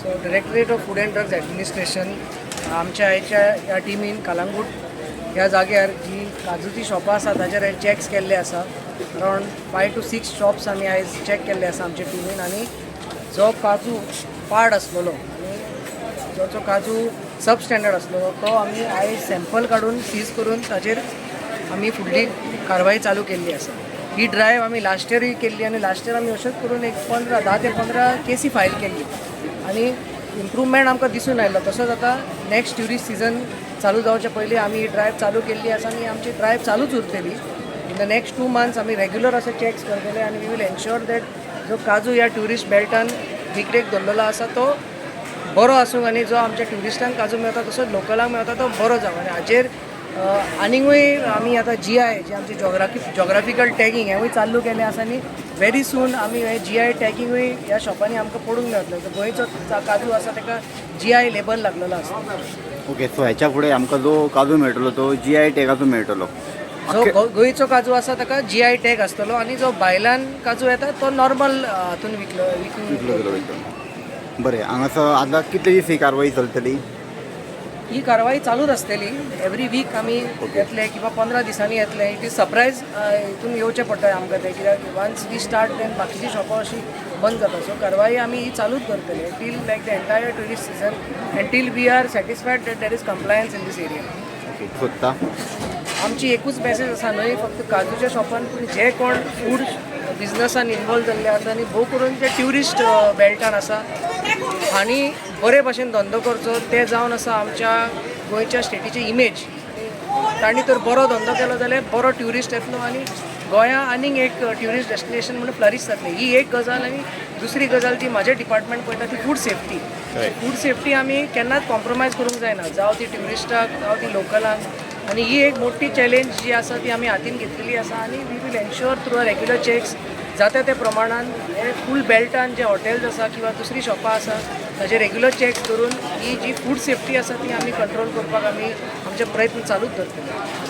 So Directorate of Food and Drugs Administration आमच्या आयच्या ह्या टिमीन कलांगूट ह्या जाग्यार जी काजूची शॉपां आसा ताचेर चॅक्स केल्ले आसा. Around 5 to 6 shops आमी आयज चॅक केल्ले आसा आमच्या टिमीन. आनी जो काजू पाड आसलेलो आनी जो जो काजू सब स्टँडर्ड आसलेलो तो आमी आयज सॅम्पल काडून सीज करून ताचेर आमी फुडली कारवाई चालू केल्ली आसा. ही ड्रायव्ह आमी लास्ट इयरूय केल्ली आनी लास्ट इयर आमी अशेंच करून एक 15, 10 ते 15 केसी फायल केल्ली आनी इम्प्रूवमेंट आमकां दिसून आयलो. तसोच आतां नेक्स्ट ट्युरिस्ट सिजन चालू जावचे पयलीं आमी ही ड्रायव्ह चालू केल्ली आसा आनी आमची ड्रायव्ह चालूच उरतली. In the next 2 months आमी रेग्युलर अशे चॅक्स करतले आनी we will ensure that जो काजू ह्या ट्युरिस्ट बेल्टान विकरेक दवरलेलो आसा तो बरो आसूंक आनी जो आमच्या ट्युरिस्टांक काजू मेळटा तसोच लोकलांक मेळटा तो बरो जावं. आनी हाजेर आनीकूय आमी आतां जीआय जी आमची जॉग्राफिकल टॅगींग हेंवूय चालू केलें आसा आनी व्हेरी सून आमी हे जीआय टॅगिंगूय ह्या शॉपांनी आमकां पडूंक मेळटलें. सो गोंयचो काजू आसा ताका जीआय लेबल लागलेलो आसा. ओके, सो ह्याच्या फुडें आमकां जो काजू मेळटलो तो जीआय टॅगाचो मेळटलो? जो गोंयचो काजू आसा ताका जीआय टॅग आसतलो आनी जो भायल्यान काजू येता तो नॉर्मल हातून विकलो विकून विकलो गेलो वयतलो. बरें, हांगासर आतां कितले दीस ही कारवाई चलतली? ही कारवाई चालूच आसतली. एवरी वीक आमी येतले किंवा 15 दिसांनी येतले. It is surprise हितून येवचें पडटा आमकां तें, कित्याक वन्स we start then बाकीची शॉपां अशी बंद जाता. सो कारवाई आमी ही चालूच दवरतले till like the entire tourist season and till we are satisfied that there is compliance in this area. Okay, सोदता. आमची एकूच मॅसेज आसा, न्हय फक्त काजूच्या शॉपान पूण जे कोण फूड बिजनसान इनवॉल्व जाल्ले आसा आनी भोव करून जे ट्युरिस्ट बेल्टान आसा हांणी बरे भाशेन धंदो करचो. ते जावन आसा आमच्या गोंयच्या स्टेटीची इमेज. तांणी तर बरो धंदो केलो जाल्यार बरो ट्युरिस्ट येतलो आनी गोंया आनीक एक ट्युरिस्ट डेस्टिनेशन म्हणून फ्लरीश जातलें. ही एक गजाल. आनी दुसरी गजाल ती म्हाजें डिपार्टमेंट पळयता ती फूड सेफ्टी. फूड सेफ्टी आमी केन्नाच कॉम्प्रोमायज करूंक जायना, जावं ती ट्युरिस्टाक जावं ती लोकलांक. आनी ही एक मोठी चॅलेंज जी आसा ती आमी हातीन घेतलेली आसा आनी we will ensure through a regular checks जाता त्या प्रमाणान हे फूल बेल्टान जे हॉटेल्स आसा किंवा दुसरी शॉपां आसा ताजे रेग्युलर चॅक्स करून ही जी फूड सेफ्टी आसा ती आमी कंट्रोल करपाक आमी आमचे प्रयत्न चालूच दवरतले.